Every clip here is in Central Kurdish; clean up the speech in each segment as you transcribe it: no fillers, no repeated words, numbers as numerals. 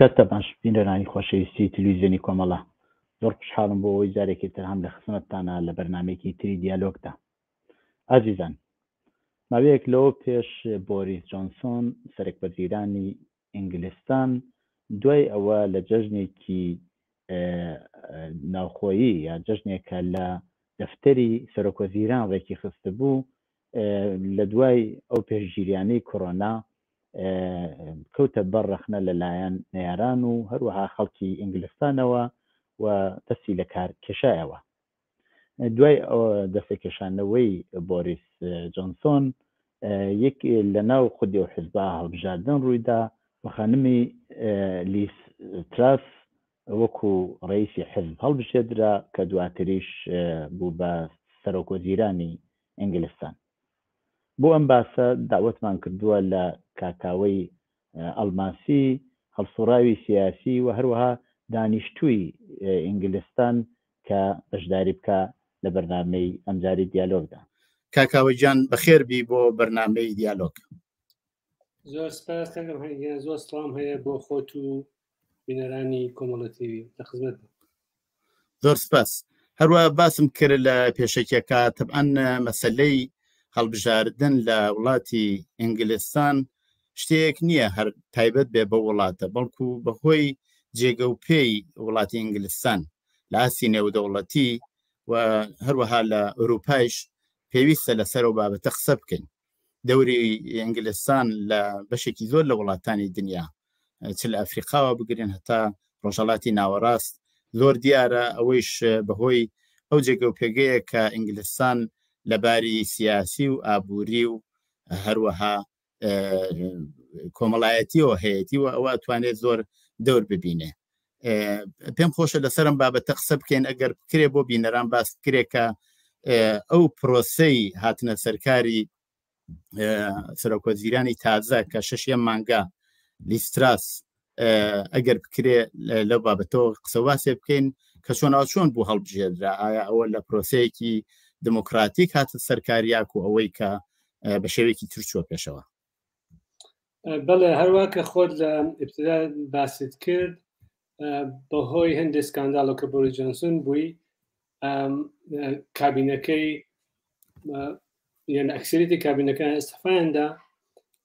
کاتتان باش بینەرانی خۆشەویستی تلویزیۆنی کۆمەڵە. زۆر خوشحاڵم بۆ ئەوەی جارێکی تر هەم لە خزمەتتانە لە بەرنامەیەکی تری دیالۆگدا. ئازیزان، ماوەیەک لەوە پێش بۆریس جۆنسۆن سەرەک وەزیرانی ئینگلستان دوای ئەوە لە جەژنێکی ناوخۆیی یا جەژنێکە لە دەفتەری سەرۆکوەزیران ڕێکی خستبوو لە دوای ئەو پێشگیریانەی کۆرۆنا کەوتە بەر ڕەخنە لەلایەن نەیاران و هەروەها خەڵکی ئینگلستانەوە و دەستی لە کار کێشایەوە. دوای دەستەکێشانەوەی بۆریس جۆنسۆن یەک لە ناو خودی و حزبا هەڵبژاردن ڕوویدا و خانمی لیس تراس وەکو ڕئیسی حزب هەڵبژێردرا کە دواتریش بوو بە سەرۆک وەزیرانی ئینگلستان. بۆ ئەم باسە داوەتمان کردووە لە کاکاوەی ئەڵماسی، هەڵسوڕاوی سیاسی و هەروەها دانیشتووی ئینگلستان کە بەشداری بکا لە بەرنامەی ئەمجاری دیالۆگدا. کاکاوە گیان بەخێر بی بۆ بەرنامەی دیالۆگ. زۆر سپاس کاک ڕەحیم گیان، زۆر سڵام هەیە بۆ خۆت و بینەرانی کۆمەڵە تیوی لە خزمەت بم. زۆر سپاس. هەروە باسم کرد لە پێشەکیەکە تەبعەن مەسەلەی هەڵبژاردن لە وڵاتی ئینگلستان شتێک نییە هەر تایبەت بێ بە وڵاتە بەڵکو بەهۆی جێگە و پێی وڵاتی ئینگلستان لە ئاستی نێودەوڵەتی و هەروەها لە ئەوروپایش پێویستە لەسەر ئەو بابەتە قسە بکەین. دەوری ئینگلستان لە بەشێکی زۆر لە وڵاتانی دنیا چ لە ئەفریقاوە بگرن هەتا ڕۆژهڵاتی ناوەڕاست زۆر دیارە ئەوەیش بەهۆی ئەو جێگە و پێگەیە کە ئینگلستان لەباری سیاسی و ئابووری و هەروەها کۆمەڵایەتیەوە هەیەتی و ئەوە توانێت زۆر دەور ببینێ پێم خۆشە لەسەرم بابەتە قسە بکەین ئەگەر بکرێ بۆ بینەران باس بکرێ کە ئەو پرۆسەی هاتنە سەرکاری سەرۆکوەزیرانی تازە کە شەشیەم مانگە لیستراس ئەگەر بکرێ لەو بابەتەوە قسەواسێ بکەین کە چۆناو چۆن بوو هەڵبژێردرا ئایا ئەوە لە پرۆسەیەکی دموکراتیک هاتە سەرکاریاک و ئەوەی کە بە شێوەیەکی تر چوە پێشەوە. بەڵێ هەروە کە خۆت لە ئبتدا باست کرد بەهۆی هەندێک سکانداڵە کە بۆری جۆنسون بووی کابینەکەی یان ئەکسریتی کابینەکان ئستفایاندا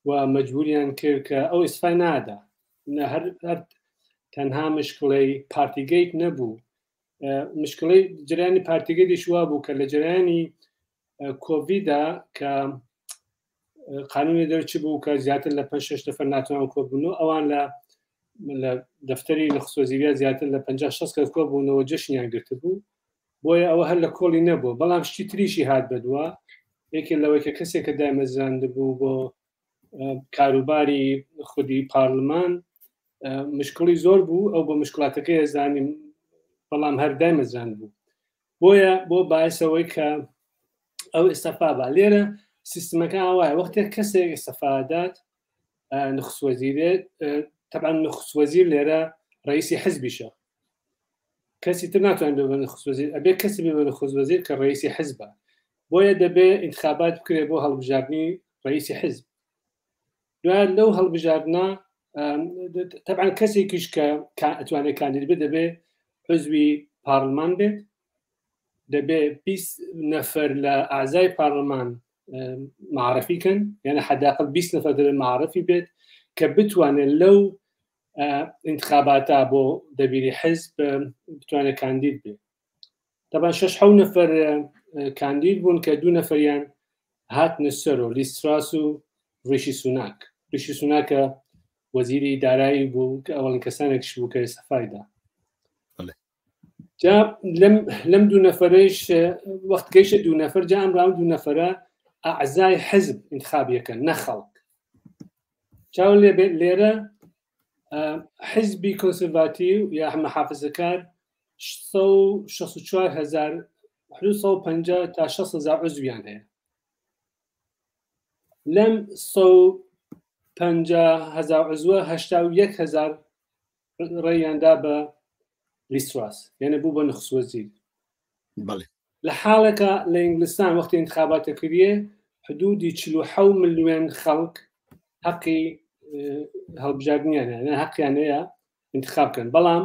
و مەجبوریان کرد کە ئەو ئیسفای نادا هەر تەنها مشکڵەی پارتیگەیت نەبوو مشکڵی جریانی پارتیگەیتیش وا بوو کە لە جریانی کۆڤیدا کە قانونی دەرچ بوو کە زیاتر لە 5 6 نەفەر ناتوان کۆبوون ئەوان لە لە دەفتەری نەخسۆزیویا زیاتر لە 50 60 کەس کۆبوونەوە جەشنیان گرتبوو بۆیە ئەوە هەر لە کۆڵی نەبوو بەڵام شتی تریشی هات بەدووە یەکێ لەوەی کە کەسێک کە دامەزراندبوو بۆ کاروباری خودی پارلمان مشکڵی زۆر بوو ئەو بە مشکلاتەکەی زانیم بەڵام هەر دایمەزراند بوو بۆیە بۆ باعسەوەی کە ئەو ئستەفا با لێرە سیستمەکە وایە وەختێک کەسێک ئستەفادات نخسوەزیرێت طبعا نخسوەزیر لێرە ڕئیسی حزبیشە کەسی تر ناتوانێت بێ بە نخست وەزیر ئەبێ کەسی بێ بە نخست وەزیر کە ڕئیسی حزبە بۆیە دەبێ انتخابات بکرێ بۆ هەڵبژاردنی ڕئیسی حزب دوای لەو هەڵبژاردنە طبعا کەسێکیش کە ئەتوانێت کاندید بێت دەبێ عزوی پارلمان بێت دەبێ 20 نەفەر لە ئازای پارلمان معرفی کەن یعنی حداقل 20 نەفەر دەبێت معرفی بێت کە بتوانێت لەو انتخاباتە بۆ دەبیری حزب بتوانێت کاندید بێت تەبان شش حو نەفەر کاندید بوون کە دوو نەفەریان هاتنە سەرۆ لیستراس و ڕیشی سوناک ڕیشی سوناکە وەزیری دارایی بوو کە ئەوەڵین کەسانێکش بوو کە سەفایدا جا لەم دوو نەفرەیش وەخت گەیشە دوو نەفر جا ئەم ڕاو دوو نەفرە ئەعزای حزب انتخابیەکە نەخەڵک چاو لێ لێرە حزبی کۆنسرڤاتی یا محافزەکار 64000 50 تا 60000 عزویان هەیە لەم 150 هزار عزوە 81 هزار ڕێیاندا بە لیستراس یعنی بوو بە نخسوەزیر بەڵێ لە حاڵێکا لە ئینگلستان وەختی انتخاباتە کریێ حدودی 46 ملیۆن خەڵک حەقی هەڵبژاردنیان هەیە هەقیان هەیە. انتخاب کەن بەڵام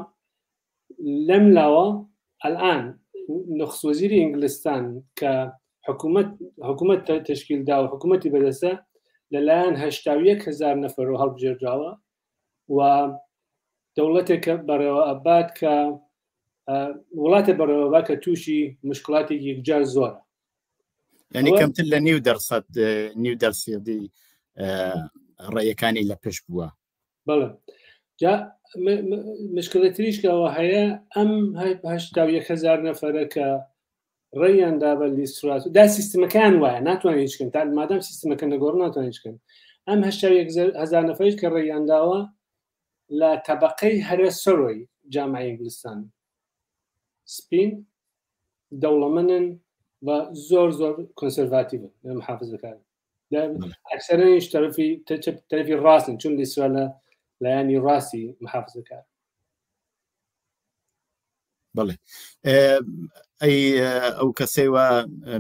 لەم لاوە الان نخست وەزیری ئینگلستان کە حکوومەت حکوومەت تشکیل دا و حکوومەتی بەدەستە لەلایەن 81 هزار نەفەر و هەڵبژێردراوە و دەوڵەتێکە بەڕێوە ئەبات کە وڵاتە بەڕێوەبا کە تووشی مشکلاتێکی یەکجار زۆرە ینی کەمتر لە نیو دەرسەد نیو دەرسیدی ڕێیەکانی لە پشت بووە بەڵێ جا مشکلەتریش کەەوە هەیە ئەم هزار نەفرە کە ڕێیان دا بە لیسترات دا سیستمەکان وایە ناتوانێت هیچکەن تا مادام سیستمەکە نەگۆڕ ناتوانێت هیچکەن ئەم هزار نەفریش کە ڕێیان داوە لە تەبقەی هەرە سەرۆی جامعی ئینگلستان سپین دەوڵەمەنن و زۆر زۆر کۆنسەرڤاتیڤن محافزەکان ئەکسەرەنیش تەرەفی تەرەفی ڕاستن چون لیسرا لە لایەنی ڕاستی محافزەکار بڵێ ئەی ئەو کەسەی وە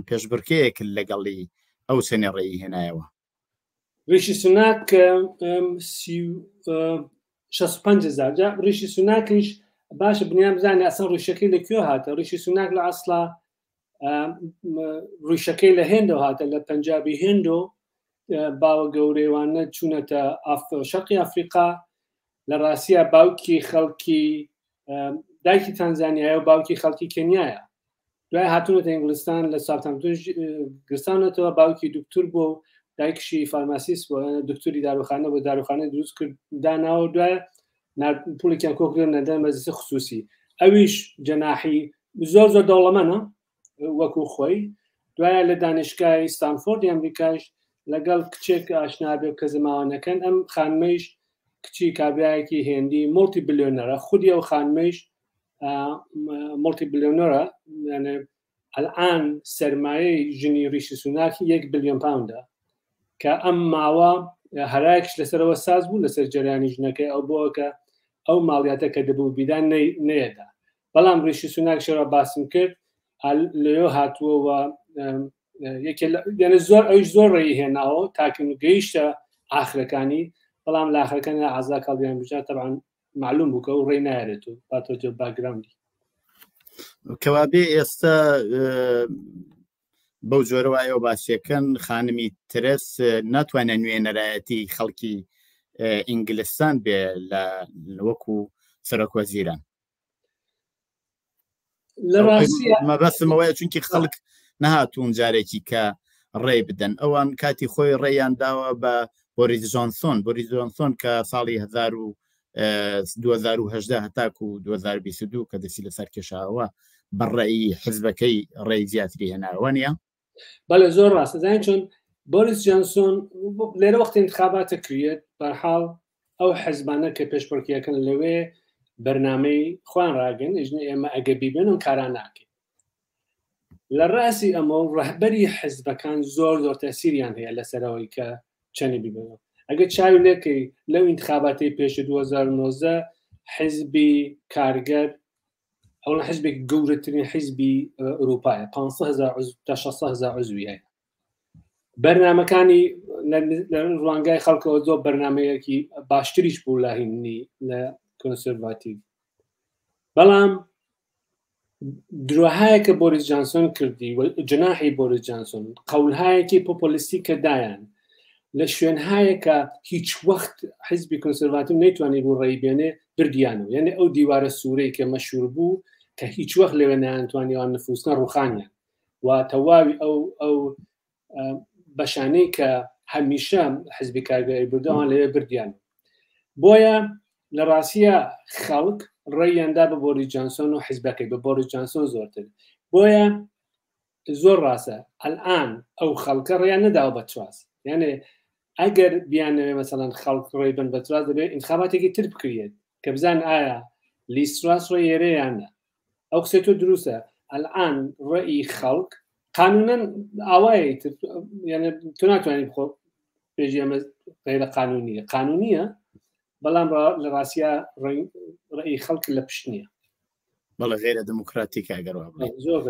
پێشبڕکەیەک لەگەڵی ئەو سنێ ڕێی هێنایەوە ریشی سوناک 65 هزار جا ریشی سوناکیش باشە بنیان بزانانی ئەسان ڕیشەکەی لە کوێ هاتە ریشی سوناک لە ئەسڵا ڕیشەکەی لە هێندەوە هاتە لە پەنجابی هێندۆ باوە گەورەیوانە چوونەتە شەرقی ئەفریقا لە ڕاستە باوکی خەڵکی دایکی تانزانیایە و باوکی خەڵکی کەنیایە دوای هاتوونەتە ئینگلستان لە ساوتامپتۆن گرسانەتەوە باوکی دکتور بوو و دایکشی فارماسیست بوو دکتوری داروخانە بۆ داروخانە دروست کرد داناوە دوای پوڵێکیان کۆکردن نەدەن مەجلسی خصوصی ئەویش جەناحی زۆر زۆر دەوڵەمەنە وەکو خۆی دوایە لە دانشگای ستانفۆردی ئەمریکاش لەگەڵ کچێک ئاشنابێ کە زماوەنەکەن ئەم خانمەیش کچی کابرایەکی هێندی مڵتی بلیۆنەرە خودی ئەو خانمەیش مڵتی بلیۆنەرە یانێ الان سەرمایەی ژنی ریشی سوناکی یەک بلیۆن پاوندە کە ئەم ماوە هەرایکش لەسەرەوە ساز بوو لەسەر جەریانی ژنەکەی ئەو بۆ کە ئەو ماڵیاتە کە دەبوو بیدان نەیەدا بەڵام ریشی سوناک شەوە باسم کرد لەوێ هاتووە و یەکێ یعنی زۆر ئەوش زۆر ڕێی هێناوە تاکن گەیشتە ئاخرەکانی بەڵام لە ئاخرەکانی ئازا کاڵیان بژا تەبعا معلوم بوو کە ئەو ڕێی نایەرێت و باتۆجە باگراوندی کەوابێ ئێستا بەو جۆرەوە ئێوە باسیەکەن خانمی ترس ناتوانێت نوێنەرایەتی خەڵکی ئینگلستان بێ لە وەکو سەرۆک وەزیران مەبەستمەوەیە چونکی خەڵک نەهاتوون جارێکی کە ڕێ بدەن ئەوان کاتی خۆی ڕێیان داوە بە بۆریس جۆنسۆن بۆریس جۆنسۆن کە ساڵی 2018 هەتاکو 2022 کە دەستی لەسەر کێشاوە بەڕێی حزبەکەی ڕێی زیاتری هێناوە نیە بەڵێ زۆر ڕاستە زانین چۆن بۆریس جانسۆن لێرە وەختی انتخاباتە کرێت بەرحاڵ ئەو حزبانە کە پێشبڕکیەکەن لەوێ بەرنمەی خوان ڕاگەن ئژنە ئێمە ئەگە بیبن و کاران ناکەین لە ڕاستی ئەمە و ڕەهبەری حزبەکان زۆر زۆر تەسیریان هەیە لەسەرەوەی کە چەنی بیبنەوە ئەگە چاوی لێکەی لەو انتخاباتی پێش 2019 حزبی کارگەر ئەوڵ حزبێک گەورەترین حزبی ئەوروپایە 500 تا 600 عزوی هەیە بەرنمەکانی لە ڕوانگای خەڵکەوە زۆر بەرنمەیەکی باشتریش بوو لە هینی لە کۆنسەرڤاتیڤ بەڵام درۆهایەکە بۆریس جانسۆن کردی و جناحی بۆریس جانسۆن قەولهایەکی پۆپۆلیستی کە دایان لە شوێنهایەکە هیچ وەخت حیزبی کۆنسەرڤاتیو نەیتوانی بوو ڕێی بێنێ بردیانەوە یعنی ئەو دیوارە سوورەی کە مەشهور بوو کە هیچ وەخت لەوێ نەیانتوانیوان نفوسنە ڕوخانیان و تەواوی ئەو ئەو بەشانەی کە هەمیشە حزبی کارگەری بردەوان لەوێ بردیان بۆیە لە ڕاستیە خەڵک ڕێیاندا بە بۆری جانسۆن و حزبەکەی بە بۆری جانسۆن زۆرتر بۆیە زۆر ڕاستە ئەلان ئەو خەڵکە ڕێیان نەداوە بە تراس یانێ ئەگەر بیانەوێ مەسەڵەن خەڵک ڕێی بن بە تراس دەبێت انتخاباتێکی تر بکرێت کە بزان ئایا لیستراس ڕێ یێرەیان نە ئەو قسەی تۆ دروستە ئەلان ڕێی خەڵک قانونەن ئاوایە تر یعنی تۆ ناتوانانی بخۆ بێژی ئەمە غیرە قانونیە قانونیە بەڵام لە ڕاستیا ڕێی خەڵک لە پشت نییە بەڵێ غیرە دموکراتیکە ئەگەر وا بڵێ زۆر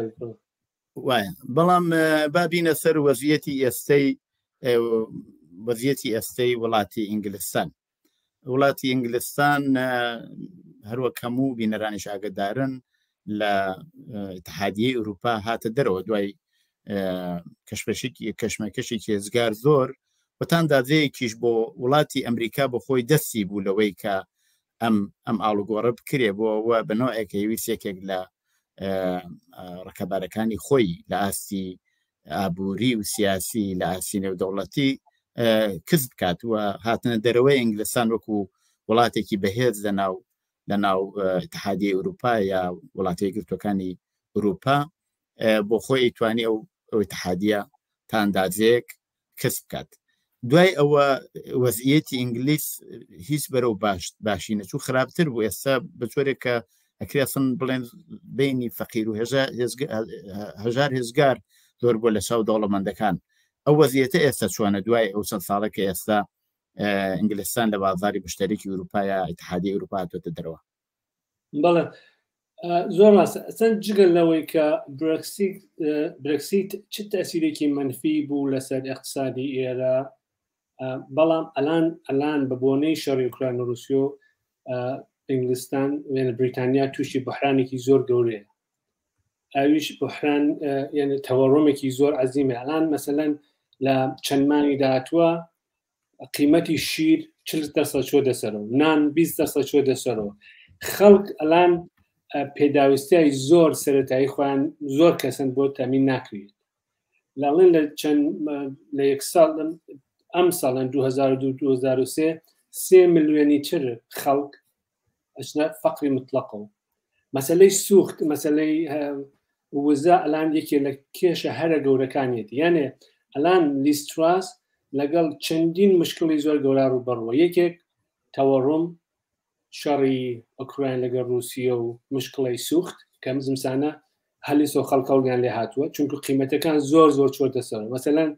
وایە بەڵام با بینە سەر وەزیەتی ئێستەی وەزیەتی ئێستەی وڵاتی ئینگلستان. وڵاتی ئینگلستان هەروەک هەموو بینەرانیش ئاگدارن لە اتحادیەی ئەوروپا هاتە دەرەوە دوای کەشپەشێکی کەشمەکەشێکی هێزگار زۆر وتان دادەیەکیش بۆ وڵاتی ئەمریکا بۆ خۆی دەستی بوو لەوەی کە ئەم ئەم ئاڵوگۆڕە بکرێ بۆ ئەوە بە نەوەیەک هەیویست یەکێک لە ڕکەبارەکانی خۆی لە ئاستی ئابووری و سیاسی لە ئاستی نێودەوڵەتی کز بکات و هاتنە دەرەوەی ئینگلستان وەکو وڵاتێکی بەهێز لە ناو لە ناو اتحادی ئەوروپا یا وڵاتی یەکگرتووەکانی ئەوروپا بۆ خۆی توانی ئەو ئەو اتحادیە تا ئەندازەیەک کەس بکات دوای ئەوە وەزیەتی ئینگلیس هیچ بەرەو باش باشی نەچوو خراپتر بوو ئێستا بە جۆرێک کە ئەکرێسن بڵێن بینی فەقیر و هەژار هێزگار زۆر بووە لە چاو دەوڵەمەندەکان ئەو وەزیەتە ئێستا چۆنە دوای ئەو چەند ساڵە کە ئێستا ئینگلستان لە بازاری مشتەرێکی ئەوروپایە اتحادی ئەوروپا هاتۆتە دەرەوە بەڵێ زۆر ڕاستە ئەسەن جگە لەوەی کە برێکسیت چ تەسیرێکی منفی بوو لەسەر اقتصادی ئێرە بەڵام ئەلان ئەلان بە بۆنەی شەڕی ئۆکران و رووسیۆ ئینگلستان وێنە بریتانیا تووشی بەحرانێکی زۆر گەورەیە ئەویش بحران یعنی تەوەڕۆمێکی زۆر عزیمە ئەلان مەسەلەن لە چەند مانگی داهاتووە قیمەتی شیر چل دەسە چۆ دەسەرەوە نان 20 دەسە چۆ دەسەرەوە خەڵک ئەلان پێداویستیای زۆر سەتایی خۆیان زۆر کەسن بۆ تەمین ناکرێت لاڵێن لە چەند لە یەک ساڵ ئەم ساڵەن 2002 2003 سێ ملیۆنی تر خەڵک ئەچنە فەقری مطلقەوە مەسلەی سوخت مەسلەی وزە ئەلان یەکێ لە کێشە هەرە گەورەکانیەتی یانێ ئەلان لیستراس لەگەڵ چەندین مشکلی زۆر گەورە ڕووبەڕووە یەکێک تەوەڕم شەڕی ئۆکراین لەگەڵ رووسیە و مشکڵی سوخت کەم زمسانە هەلیسۆ خەڵکەڵیان لێ هاتووە چونکو قیمەتەکان زۆر زۆر چۆتە سەر مەسەلەن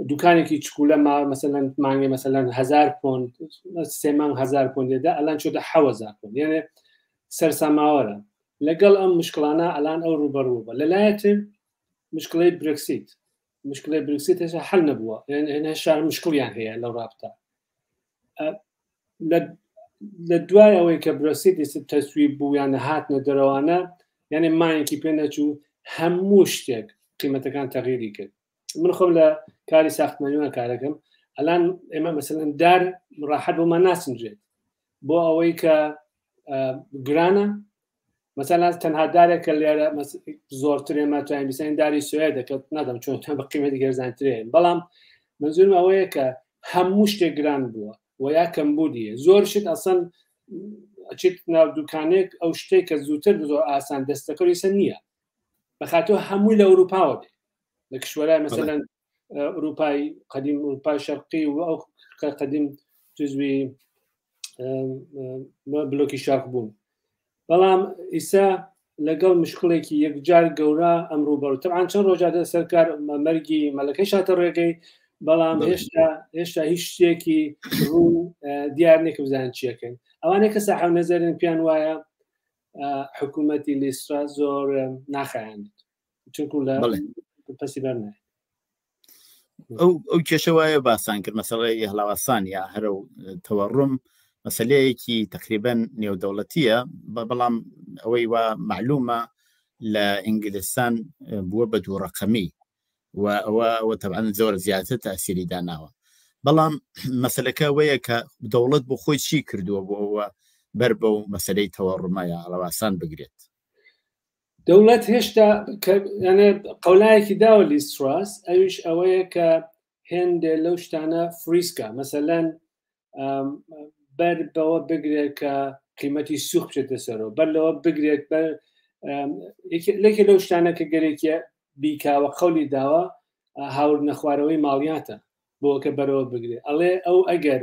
دوکانێکی چکولە ما مەسەلەن مانگێ مەسەلەن هزار پۆند سێ مانگ هزار پۆند لێدا ئەلان چۆتە حەوەزار پۆند یانێ سەرساماوەرە لەگەڵ ئەم مشکلانە ئەلان ئەو ڕوبەڕوو بە لەلایەتر مشکلەی برێکسیت مشکلەی برێکسیت هێشتا حل نەبووە یعنی هێشتا مشکلیان هەیە لەو ڕابتە لە دوای ئەوەی کە برسیت تەسویب بوو یان هاتنە دەرەوانە یعنی مایەکی پێ نەچوو هەموو شتێک قیمەتەکان تەغیری کرد من خۆم لە کاری ساختمانیوان کارەکەم ئەلان ئێمە مەسەلەن دار ڕاحەت بۆمان ناسنجێت بۆ ئەوەی کە گرانە مەسەلەن تەنها دارێک کە لێرە زۆرتر ئێمە توانین بیسەین داری سوێ دەکەت نادەم چۆن تەن بە قیمەتی گەرزانترێ بەڵام منزورم ئەوەیە کە هەموو شتێک گران بووە و یا کەمبوودیە زۆر شت ئەسەن ئەچیت ناو دوکانێک ئەو شتێک کە زووتر زۆر ئاسان دەستەکەوت ئێستا نییە بەخاتەوە هەمووی لە ئەوروپاوە بێ لە کشوەرای مەسەلەن ئەوروپای قەدیم ئەوروپای شەرقی و ئەو قەدیم جزوی بلۆکی شەرق بوون بەڵام ئیسا لەگەڵ مشکلێکی یەکجار گەورە ئەم ڕووبەڕ تەعاان چەند ڕۆژاتە سەرکار مەرگی مەلەکەی شاتە ڕێگەی بەڵام هێشتا هێشتا هیچ شتێکی ڕوو دیار نییە کە بزانن چیەکەن ئەوانەی کە ساحە نەزەرن پێیان وایە حکوومەتی لیسترا زۆر ناخایاند چونکو لە پەسی بەر نایە ئەو ئەو کێشە وایە باسان کرد مەسەڵەی هەڵاواسان یا هەرە و تەوەڕم مەسلەیەکی تقریبن نێودەوڵەتیە بە بەڵام ئەوەی وا معلومە لە ئینگلستان بووە بە دوو ڕقەمی و ئەوە ئەوە تەبعەن زۆر زیاتر تاسیری داناوە بەڵام مەسلەکە وەیە کە دەوڵەت بۆ خۆی چی کردووە بۆ ئەوە بەر بەو مەسلەی تەوەڕمە یا هەڵەواسان بگرێت دەوڵەت هێشتا قەولایەکی داوە لیستراس ئەویش ئەوەیە کە هێندێ لەو شتانە فریسکە مەسەلەن بەر بەوە بگرێت کە قیمەتی سوخ بچێتە سەرەوە بەر لەوە بگرێت بەر لەکێ لەو شتانە کە گەرێکیە بیکاوە قەولی داوە هاوردنە خوارەوەی ماڵیاتە بۆ کە بەرەوە بگرێت ئەڵێ ئەو ئەگەر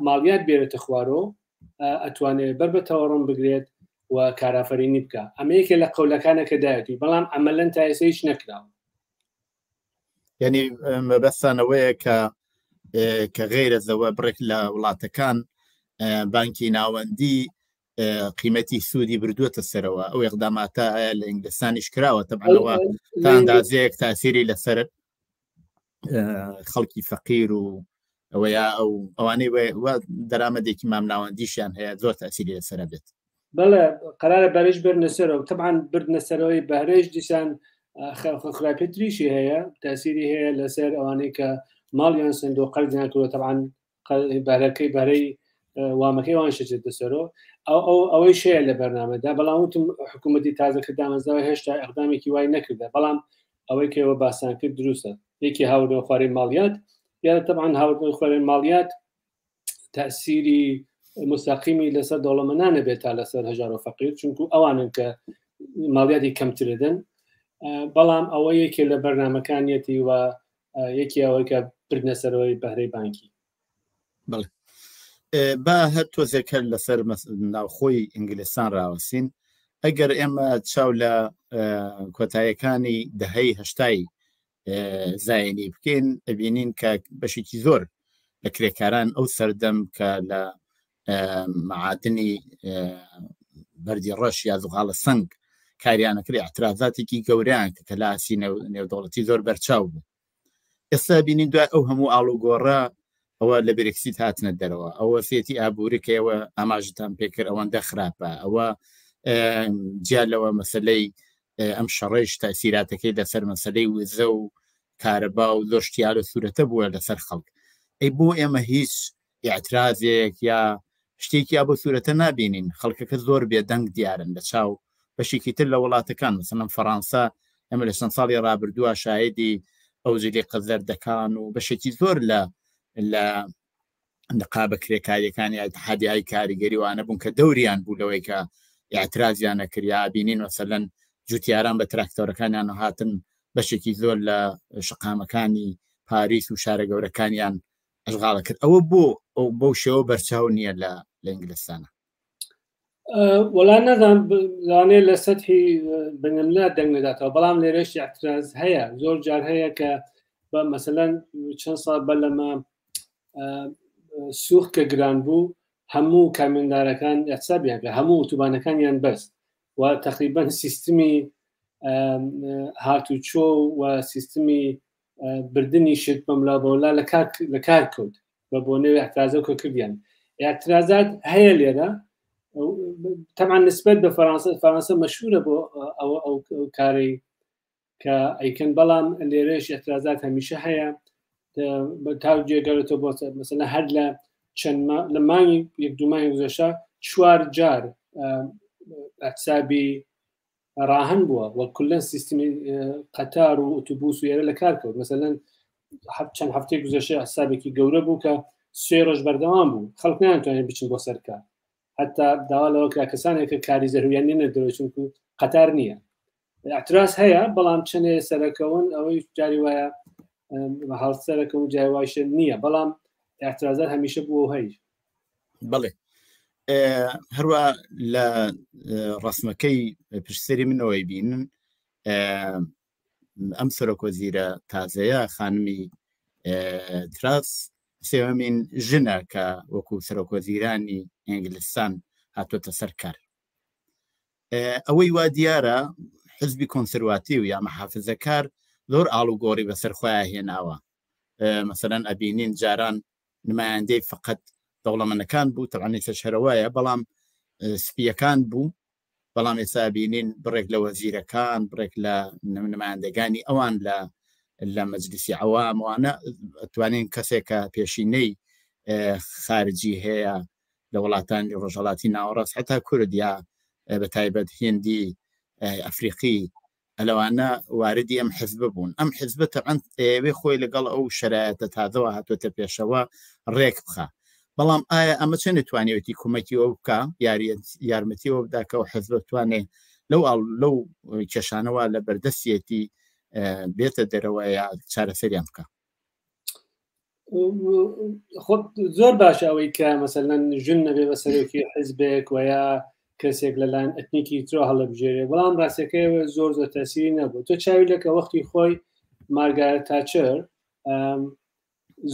ماڵیات بێرێتە خوارەوە ئەتوانێت بەر بە تەوەڕم بگرێت و کارافەرینی بکە ئەمە یەکێ لە قەولەکانە کە دایەتی بەڵام ئەمەلەن تا ئێستا هیچ نەکراوە یعنی مەبەستانەوەیە کە کە غیرە زەوە بڕێک لە وڵاتەکان بانکی ناوەندی قیمەتی سوودی بردووەتە سەرەوە ئەو اقداماتە ئایا لە ئینگلستانیش کراوە تەبانەوە تا ئەندازەیەک تاسیری لەسەر خەڵکی فەقیر و ئەوە یا ئەو ئەوانەی دەرامەتێکی مامناوەندیشیان هەیە زۆر تەسیری لەسرە بێت. بەڵێ قرارە بەرش بردنە سەرەوە تەبعەن بردنە سەرەوەی بەهرەش دیسان خراپی تریشی هەیە تاسیری هەیە لەسەر ئەوانەی کە ماڵیان سندۆ قەرزیان کردوە تەبعەن بەرەکەی بەرەی وامەکەی وان شەچێتە سەرۆ ئەو ئەو ئەوەی شەیە لە بەرنامەدا بەڵام وتم حکوومەتی تازە کە دامەزراوە هێشتا ئەقدامێکی وای نەکردە بەڵام ئەوەی کەەوە باسان کرد دروستە یەکی هاوردنەوە خوارەی ماڵیات یانە تەبعەن هاوردنەوە خوارەی ماڵیات تەسیری مستەقیمی لەسەر دەوڵەمەنانە بێت تا لەسەر هەژار و فەقیر چونکو ئەوانن کە ماڵیاتی کەمتردن بەڵام ئەوە یەکێ لە بەرنمەکانیەتی و یەکی ئەوەی کە بردنە سەرەوەی بەهرەی بانکی. بەڵێ با هەر تۆزێک هەر لەسەر ناوخۆی ئینگلستان ڕاوەسین ئەگەر ئێمە چاو لە کۆتایەکانی دەهەی هەشتای زایینی بکەین ئەبینین کە بەشێکی زۆر لە کرێکاران ئەو سەردەم کە لە معادنی بەردی ڕەش یا زوغاڵە سنگ کاریانە کرد اعترازاتێکی گەوریان کە لە ئاسی نێودەوڵەتی زۆر بەرچاو بوو ئێستا بینین دوای ئەو هەموو ئاڵوگۆڕە ئەوە لە برێکسیت هاتنە دەرەوە ئەوە سێتی ئابووری کە ئێوە ئاماژتان پێکرد ئەوەندە خراپە ئەوە جیا لەوە مەسلەی ئەم شەڕەیش تاسیراتەکەی لەسەر مەسلەی وزە و کارەبا و زۆر شتیار و سوورەتە بووە لەسەر خەڵک ئەی بۆ ئێمە هیچ ئاعترازێک یا شتێکی یا بۆ سوورەتە نابینین خەڵکەکە زۆر بێدەنگ دیارن لە چاو بەشێکی تر لە وڵاتەکان مثلەن فەڕەنسا ئەمە لە چەند ساڵی ڕابردووە شاهدی ئەو جلی قەزەردەکان و بەشێکی زۆر لە لە نقابە کرێکاریەکانی ئیتحادیای کاریگەری وانە بوون کە دەوریان بوو لەوەی کە اعترازیان نەکرد یا بینین مەسەلەن جوتیاران بە تراکتۆرەکانیان هاتن بەشێکی زۆر لە شقامەکانی پاریس و شارە گەورەکانیان ئەشغاڵە کرد ئەوە بۆ ئەو بەو شێوە بەرچاو نییە لە لە ئینگلستانە وەڵا نەزان لەوانەیە لە سەتحی بنەملا دەنگ نەداتەوە بەڵام لێرەش اعتراز هەیە زۆر جار هەیە کە بە مەسەلەن چەند ساڵ بەر لەمە سوخت کە گران بوو هەموو کامیۆندارەکان احتسابیان کرد هەموو ئوتوبانەکانیان بەست و تقریبا سیستمی هاتوچۆ و سیستمی بردنی شت بەملا بەولا لە کار لە کار کەوت بە بۆنەوەی اعترازە کە کردیان اعترازات هەیە لێرە طبعا نسبت بە فەرانسە فەرانسە مەشهورە بۆ ئەوە ئەو کارەی کە ئەیکەن بەڵام لێرەش اعترازات هەمیشە هەیە تا جێگەرێتەوە بۆ مەسەلەن هەر لە چەند لە مانگی یەک دوو مانگی گوزەشتە چوار جار اعتصابی ڕاهن بووە وە کلەن سیستمی قەتار و ئۆتوبوس و ئێرە لە کار کەوت مەسەلەن چەند هەفتەی گوزەشتە حسابێکی گەورە بوو کە سێ ڕۆژ بەردەوام بوو خەڵک نایانتوانێت بچن بۆ سەر کار حتا داوا لەوە کرا کەسانێک کە کاری زەروریان نیە دەرەوە چونکو قەتار نییە اعتراز هەیە بەڵام چەندێ سەرەکەون ئەوەی جاری وایە هەڵ سەرەکەون جای وایشە نییە بەڵام اعترازات هەمیشە بووە هەیە بەڵێ هەروە لە ڕسمەکەی پشتسەری منەوەی بینن ئەم سەرۆک وەزیرە تازەیە خانمی تراس سێوەمین ژنە کە وەکو سەرۆک وەزیرانی ئینگلستان هاتۆتە سەر کار ئەوەی وا دیارە حزبی کۆنسەرواتی و یا محافزەکار زۆر ئاڵوگۆڕی بەسەر خۆیان هێناوە مەسەلەن ئەبینین جاران نمایندەی فقط دەوڵەمەنەکان بوو تەوانی سەرەوەیە بەڵام سپیەکان بوو بەڵام ئێستا بینین بڕێک لە وەزیرەکان بڕێک لە نمایندەگانی ئەوان لە لە مەجلیسی عەواموانە توانین کەسێک کە پێشینەی خارجی هەیە لە وڵاتانی ڕۆژهڵاتی ناوەڕاست حتا کورد یا بە تایبەت هندی ئەفریقی لەوانە واردی ئەم حزبە بوون ئەم حزبە تەعەن ئەیەوێ خۆی لەگەڵ ئەو شرایەتە تازەوە هاتوێتە پێشەوە ڕێک بخە بەڵام ئایا ئەمە چەند توانیوەتی کومەکی ئەو بکە یارمەتی ئەو بداکە و حزبە توانێ لەو ئاڵ لەو کێشانەوە لە بەردەستیەتی بێتە دەرەوە یا چارەسەریان بکە زۆر باشە ئەوەی کە مەسەلەن ژن نەبێ بە سەرۆکی حزبێک و یا کەسێک لەلایەن ئەتنیکی ترۆ هەڵبژێرێ بەڵام ڕاستەکەی زۆر زۆر تەسیری نەبوو تۆ چاوی لەکە وەختی خۆی مارگارێت تاچەر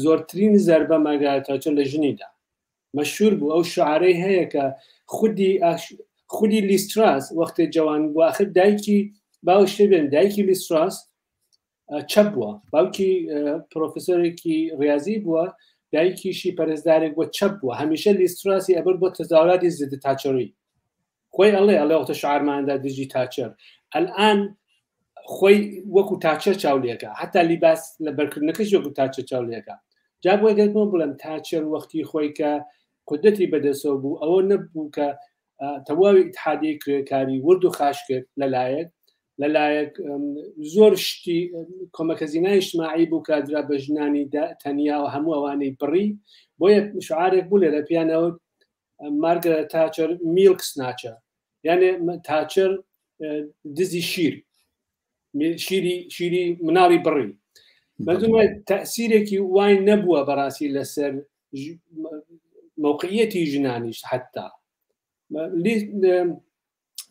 زۆرترین زەربە مارگارێت تاچەر لە ژنیدا مەشهور بوو ئەو شعارەی هەیە کە خودی خودی لیستراس وەختێ جوان بوو آخر دایکی باوشتێ بێن دایکی لیستراس چەپ بووە باوکی پرۆفسۆرێکی ڕاضی بووە. دایکیشی پەرستدارێک بۆ چەپ بووە هەمیشە لیستراسی ئەبرد بۆ تەزاوراتی زد تاچەری خۆی ئەڵێ ئەڵێ وەختە شعارماندا دژی تاچەر ئەلئان خۆی وەکو تاچەر چاولێکە حتا لیباس لە بەرکردنەکەش وەکو تاچەر چاولێکە جا بۆی گەرمە بڵێم تاچەر وەختی خۆی کە قودرەتی بەدەسەوە بوو ئەوە نەبوو کە تەواوی ئیتحادی کرێکاری ورد و خاش کرد لەلایەک لەلایەک زۆر شتی کۆمەکەزینای اجتماعی بوو کە درا بە ژنانی تەنیا و هەموو ئەوانەی بڕی بۆیە شعارێک بوو لێرە پیانەوە مارگرەت تاچەر میلک سناچە یانێ تاچەر دزی شیر شیری شیری مناڵی بڕی بەزومە تەسیرێکی وای نەبووە بەڕاستی لەسەر موقعیەتی ژنانیش حتا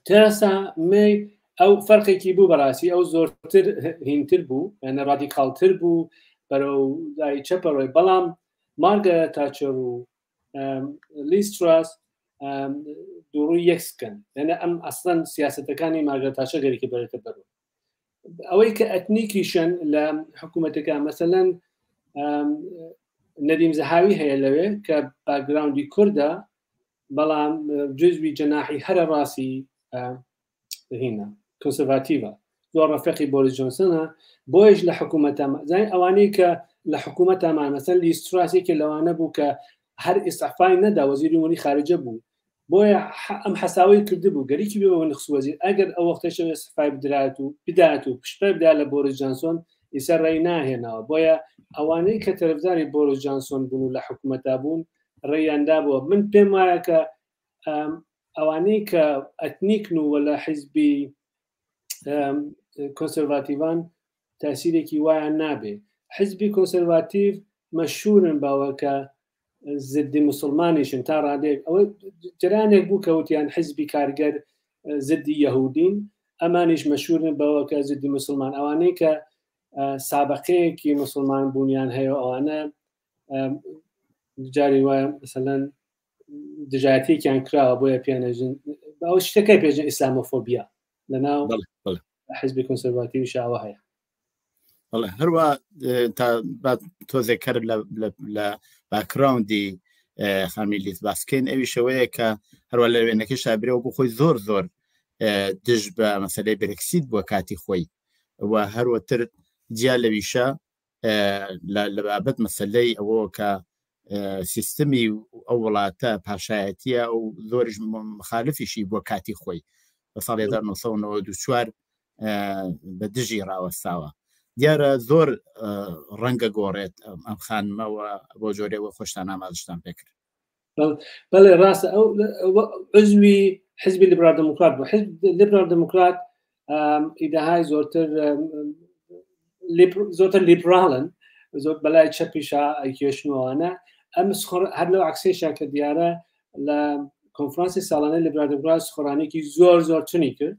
تێرەسا مەی ئەو فەرقێکی بوو بەڕاستی ئەو زۆرتر هینتر بوو یانە ڕادیکاڵتر بوو بەرەو لای چەپەڕۆی بەڵام مارگەرەت تاچەر و لیز تراس دووڕووی یەک سکەن یعنی ئەم ئەسڵەن سیاستەکانی مارگەرەت تاچەر گەرێکی بەرێتە بەرەوە ئەوەی کە ئەتنیکیشن لە حکوومەتەکە مەسەلەن نەدیم زەهاوی هەیە لەوێ کە باکگراوندی کوردە بەڵام جزوی جەناحی هەرە ڕاستی هینە کۆنسەرڤاتیڤە زۆر ڕەفیقی بۆریس جۆنسنە بۆیش لە حکوومەتە زانین ئەوانەی کە لە حکوومەتەمان مەسەن لیز تراس یەکێ لەوانە بوو کە هەر ئیسعفای نەدا وەزیری وەری خارجە بوو بۆیە ئەم حەساوی کردبوو گەریکی بێ بە نخس وەزیر ئەگەر ئەو وەختەشەوە ئیسعفای بدرات و بدات و پشتپەر بدا لە بۆریس جانسۆن ئیسا ڕێی ناهێناوە بۆیە ئەوانەی کە تەرفداری بۆریس جانسۆن بوون و لە حکوومەتدا بوون ڕێیان دابووە من پێم وایە کە ئەوانەی کە ئەتنیکن و لە حیزبی کۆنسەرڤاتیڤان تاسیرێکی وایان نابێ حزبی کۆنسەرڤاتیڤ مەشهورن باوە کە زدی مسلمانیشن تا ڕادێک ئەوە جرانێک بوو کەوتیان حزبی کارگەر زدی یەهودین ئەمانیش مەشهورن بەوە کە زدی مسلمان ئەوانەی کە سابقەیەکی مسلمان بوونیان هەیە ئەوانە جاری وایە مثلەن دژایەتێکیان کراوە بۆیە پێنەژن ئەو شتەکەی پێژن ئیسلامۆفۆبیا لە ناو حزبی کۆنسەرڤاتیوی شاوە هەیە بەڵێ هەروە تا تۆزێک کەر لە باکراوندی خامی لیز باسکەین ئەویشەوەیە کە هەروە لە وێنەکەی شابرەوە بۆ خۆی زۆر زۆر دژ بە مەسلەی برکسیت بووە کاتی خۆی و هەروەتر جیا لەویشە لە بابەت مەسلەی ئەوە کە سیستمی ئەو وڵاتە پاشایەتیە و زۆریش مخالفیشی بۆ کاتی خۆی لە ساڵ 1994 بە دژی ڕاوەستاوە دیارە زۆر ڕەنگە گۆڕێت ئەم خانمەوە بۆ جۆرێەوە خۆشتان ئاماژتان پێکرد بەڵێ ڕاستە ئەو عزوی حزبی لیبرال دموکرات بوو حزب لیبرال دموکرات ئیدەهای زۆرتر زۆرتر لیبرالن زۆر بەلای چەپیشا ئەیکێشنەوەوانە ئەم هەر لەو عکسێشا کە دیارە لە کۆنفرانسی ساڵانە لیبرال دموکرات سخۆرانێکی زۆر زۆر تونی کرد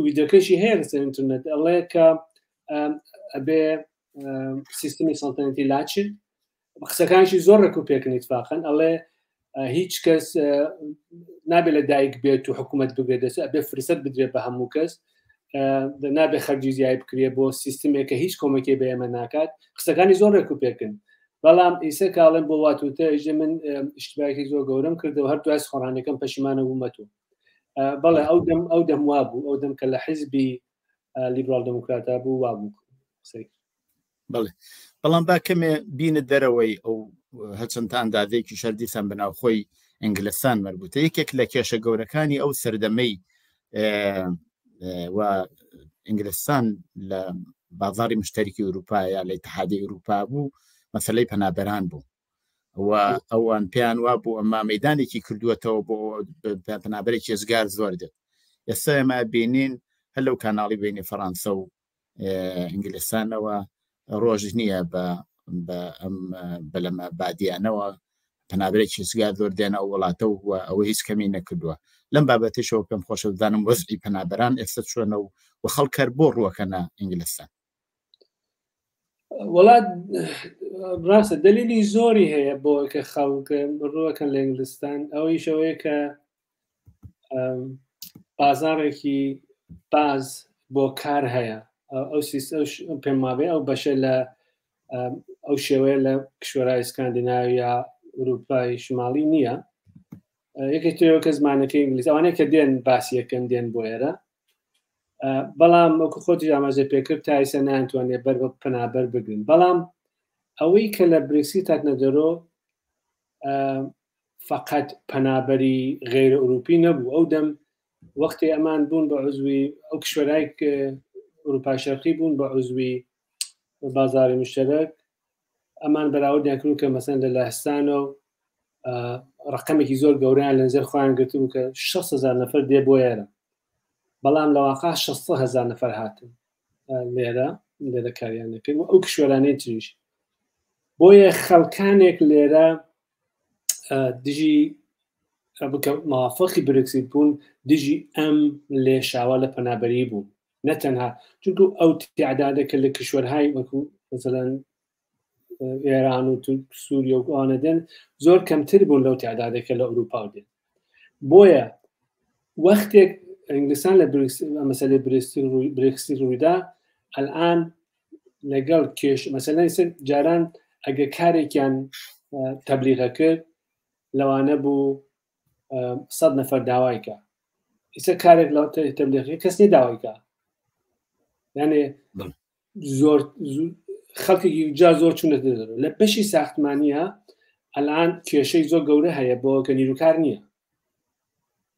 ویدیۆکەشی هەیە لەسەر ئینتەرنێت ئەڵێ کە ئەبێ سیستمی سەڵتەنەتی لاچێت قسەکانشی زۆر ڕێک و پێکن ئیتفاقەن ئەڵێ هیچ کەس نابێت لە دایک بێت و حکوومەت بگرێت دەست ئەبێ فرسەت بدرێت بە هەموو کەس نابێ خەرجی زیای بکرێ بۆ سیستمێک کە هیچ کۆمەکی بە ئێمە ناکات قسەکانی زۆر ڕێک و پێکن بەڵام ئیسە کاڵێن بۆ واتوتە ئیژە من اشتباهێکی زۆر گەورەم کردەوە هەر دوای سخۆڕانەکەم پەشیمانە بوومەتەوە بەڵێ ئەو دەم ئەو دەم وابوو ئەو دەم کە لە حیزبی لیبرال دموکراتا بوو وابوو قسەی بەڵێ بەڵام با کەمێ بینە دەرەوەی ئەو هەچەند تا ئەندازەیەکی شەر دیسان بە ناوخۆی ئینگلستان مەربوتە یەکێک لە کێشە گەورەکانی ئەو سەردەمەی و ئینگلستان لە بازاری مشتەرکی ئەوروپا یا لە اتحادی ئەوروپا بوو مەسلەی پەنابەران بوو و ئەوان پێیان وا بوو ئەمە مەدانێکی کردووەتەوە بۆ پەنابەرێکی ئێزگار زۆر دێت ئێستا ئێمە بینین هەر لەو کاناڵی بینی فەڕەنسە و ئینگلستانەوە ڕۆژ نییە بە ئەم بەلەمە بادیانەوە پەنابەرێکی سگار زۆر دێنە ئەو وڵاتە و ئەوە هیچ کەمی نەکردووە لەم بابەتیشەوە پێم خۆشە بزانم وەزعی پەنابەران ئێستا چۆنە و و خەڵکەر بۆ ڕووەکەنە ئینگلستان وڵات ڕاستە دلیلی زۆری هەیە بۆ کە خەڵک ڕووەکەن لە ئینگلستان ئەوەیشەوەیە کە بازاڕێکی باز بۆ کار هەیە ئەو پێم وابێ ئەو بەشە لە ئەو شێوەیە لە کشوەرای سکاندیناویا ئەوروپای شمالی نییە یەکێک ترەوە کە زمانەکەی ئینگلیز ئەوانەیە کە دێن باسی یەکەم دێن بۆ ئێرە بەڵام وەکو خۆتی ئاماژە پێکرد تا ئیسە نانتوانێت بەر بە پەنابەر بگرن بەڵام ئەوەی کە لە برێکسیت هاتنە دەرۆ فقط پەنابەری غیرە ئەوروپی نەبوو ئەو دەم وەختی ئەمان بوون بە عزوی ئەو کشوەرای ئەوروپا شەرقی بوون بە عزوی بازاری مشتەرەک ئەمان بەراوردیان کرد کە مەسەن لە لەهستانە و ڕقەمێکی زۆر گەوریان لە نزر خۆیان گرتبوو کە 600هزار نەفەر دێ بۆ ئێرە بەڵام لە واقع 600هزار نەفەر هاتن لێرە لێرە کاریان دەکرد و ئەو کشوەرانەی تریش بۆیە خەڵکانێک لێرە دژی بکە موافقی برکسیت بوون دژی ئەم لێشاوە لە پەنابەری بوون نەتەنها چونکو ئەو تعدادە کە لە کشوەرهای وەکو مثلەن ئێران و تورک سووریە و ئەوانە دێن زۆر کەمتر بوون لەو تعدادێکە لە ئەوروپا دێن بۆیە وەختێک ئینگلستان لە مەسەلەی برێکسی ڕوویدا ئەلان لەگەڵ کێش مەسەلەن جاران ئەگە کارێکیان تەبلیغە کرد لەوانە بوو سەد نەفەر داوایکە ئیسە کارێک لە تەبلیغی کەس نیە داوایکە یانێ زۆر خەڵکێکی جا زۆر چونە دەرەوە لە بەشی ساختمانیە ئەلان کێشەی زۆر گەورە هەیە بۆ کە نیروکار نییە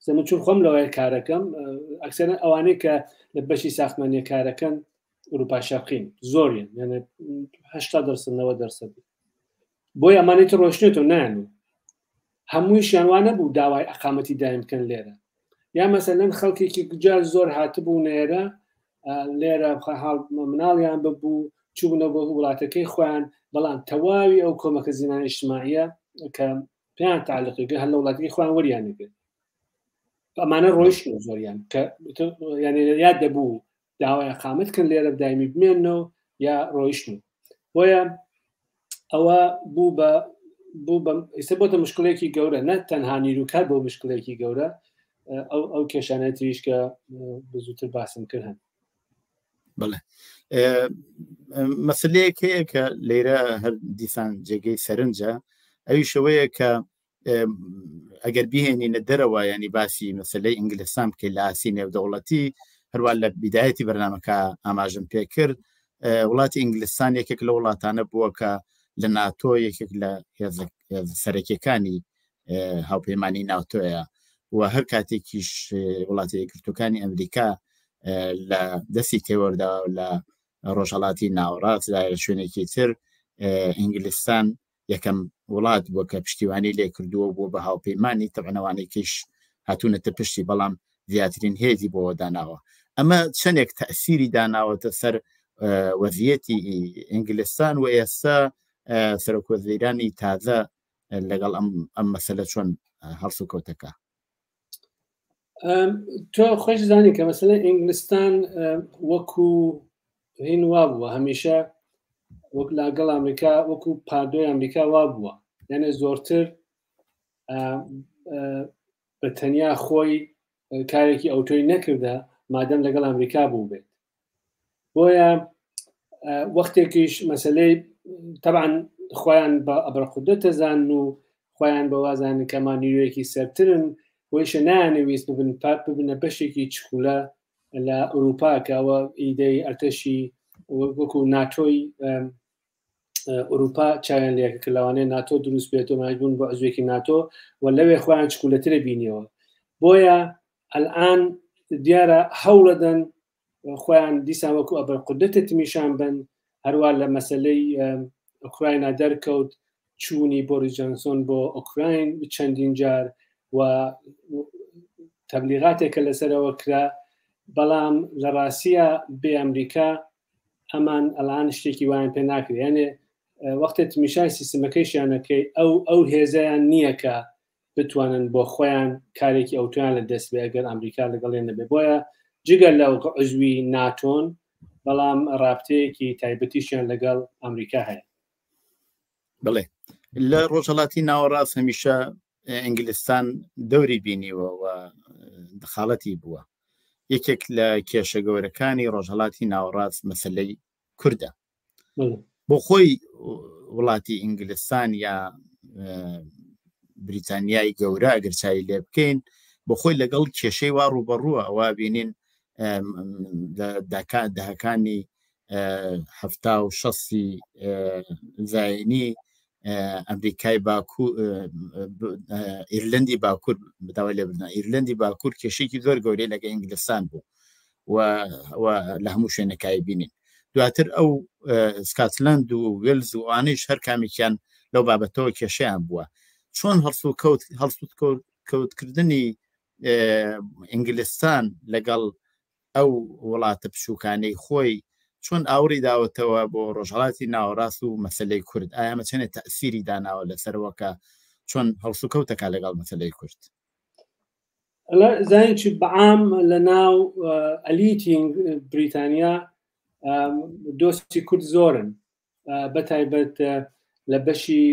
زەمن چون خۆم لەوەیە کارەکەم ئەکسەرە ئەوانەی کە لە بەشی ساختمانیە کارەکەن ئەوروپا شەرقین زۆریان یانە هشتا دەرسەد نەوە دەرسەد بۆی ئەمانەی تر ڕۆشنێتەوە نایەن هەموویشیان وا نەبوو داوای ئەقامەتی دایم بکەن لێرە یا مەسەلەن خەڵکێکی جار زۆر هاتبوو نێرە لێرە حاڵ مناڵیان ببوو چوونە بۆ وڵاتەکەی خۆیان بەڵام تەواوی ئەو کۆمەکە زیمان ئیجتماعیە کە پێیان تعلقی هەر لە وڵاتەکەی خۆیان وەریان نەگرت ئەمانە ڕۆیشتن زۆریان کە یعنی یاد دەبوو داوای ئەقامەت کەن لێرە دایمی بمێنەوە یا ڕۆیشتن بۆیە ئەوە بوو بە بوو بە ئێستا بۆتە مشکلێکی گەورە نە تەنها نیروکار بۆ مشکلێکی گەورە ئەو ئەو کێشانە تریش کە بزووتر باسم کرد هەن بڵێ مەسلەیەک هەیە کە لێرە هەر دیسان جێگەی سەرنجە ئەویشەوەیە کە ئەگەر بهێنینە دەرەوە ینی باسی مەسلەی ئینگلستان بکەیت لە ئاسی نێودەوڵەتی هەروە لە بیدایەتی بەرنمەکە ئاماژم پێ کرد وڵاتی ئینگلستان یەکێک لە وڵاتانە بووە کە لە ناتۆ یەکێک لە هێزە سەرەکیەکانی هاوپەیمانی ناتۆیە و هەر کاتێکیش وڵاتی یەکگرتوەکانی ئەمریکا لە دەستی تێوەردا لە ڕۆژهڵاتی ناوەڕاست لە شوێنێکی تر ئینگلستان یەکەم وڵات بووە کە پشتیوانی لێ کردووە بووە بە هاوپەیمانی تەبنەوانێکیش هاتوونەتە پشتی بەڵام زیاترین هێزی بۆ داناوە ئەمە چەندێک تەسیری داناوەتە سەر وەزیەتی ئینگلستان و ئێستا سەرۆکوەزیرانی تازە لەگەڵ ئەم ئەم مەسەلە چۆن هەڵسوکەوتەکە تۆ خۆش زانی کە مەسەلەن ئینگلستان وەکو هین وا بووە هەمیشە وەک لاگەڵ ئەمریکا وەکو پادۆی ئەمریکا وا بووە یانێ زۆرتر بە تەنیا خۆی کارێکی ئەوتۆی نەکردە مادەم لەگەڵ ئەمریکا بوو بێت بۆیە وەختێکیش مەسلەی تەبان خۆیان بە ئەبرقودە تەزان و خۆیان بەوازان کەمان نیوەیەکی سەرترن بۆیشە نایانەویست ببن پاپ ببنە بەشێکی چکولە لە ئەوروپا کە ئەوە ئیدەی ئەرتەشی وەکو ناتۆی ئەوروپا چاویان لێکە کە لەوانەیە ناتۆ دروست بێت و ماجبوون بۆ عزوێکی ناتۆ و لەوێ خۆیان چکولەترە بینیەوە بۆیە ئەلئان دیارە هەوڵەدەن خۆیان دیسان وەکو ئەبەر قودرەتە تمیشان بن هەروە لە مەسلەی ئۆکراینا دەرکەوت چوونی بۆریس جانسۆن بۆ ئۆکراین چەندین جار و تەبلیغاتێکە لەسەرەوە کرا بەڵام لە ڕاستیە بێ ئەمریکا ئەمان ئەلان شتێکی وایان پێ ناکرێت یانێ وەختێ تمیشای سیستمەکەیشیانەکەی ئەو ئەو هێزیان نییە کە بتوانن بۆ خۆیان کارێکی ئەوتۆیان لە دەست بێ ئەگەر ئەمریکا لەگەڵیان نەبێ بۆیە جگە لە عزوی ناتۆن بەڵام ڕابتەیەکی تایبەتیشیان لەگەڵ ئەمریکا هەیە بڵێ لە ڕۆژهڵاتی ناوەڕاست هەمیشە ئینگلستان دەوری بینیوە و دخاڵەتی بووە یەکێک لە کێشە گەورەکانی ڕۆژهڵاتی ناوەڕاست مەسلەی کوردە. بۆ خۆی وڵاتی ئینگلستان یا بریتانیای گەورە ئەگەر چاوی لێ بکەین بۆ خۆی لەگەڵ کێشەی وا ڕوبەڕووە ئەوە بینین دەهەکانی هەفتا و شەستی زایینی ئەمریکای باکوور ئیرلندی باکوور بداوای لێبردن ئیرلندی باکوور کێشێکی زۆر گەورەی لەگە ئینگلستان بوو و لە هەموو شوێنەکای بینین دواتر ئەو سکاتلند و وێلز و ئەوانەیش هەر کامێکیان لەو بابەتەوە کێشیان بووە چۆن هەڵسو کەوت هەڵسوت کەوتکردنی ئینگلستان لەگەڵ ئەو وڵاتە بچووکانەی خۆی چۆن ئاوڕی داوەتەوە بۆ ڕۆژهڵاتی ناوەڕاست و مەسلەی کورد ئایا چەنێ تەسیری داناوە لەسەرەوە کە چۆن هەڵسوکەوتەکە لەگەڵ مەسلەی کورد؟ زانین چی بەعام لە ناو ئەلیتی بریتانیا دۆستی کورد زۆرن بە تایبەت لە بەشی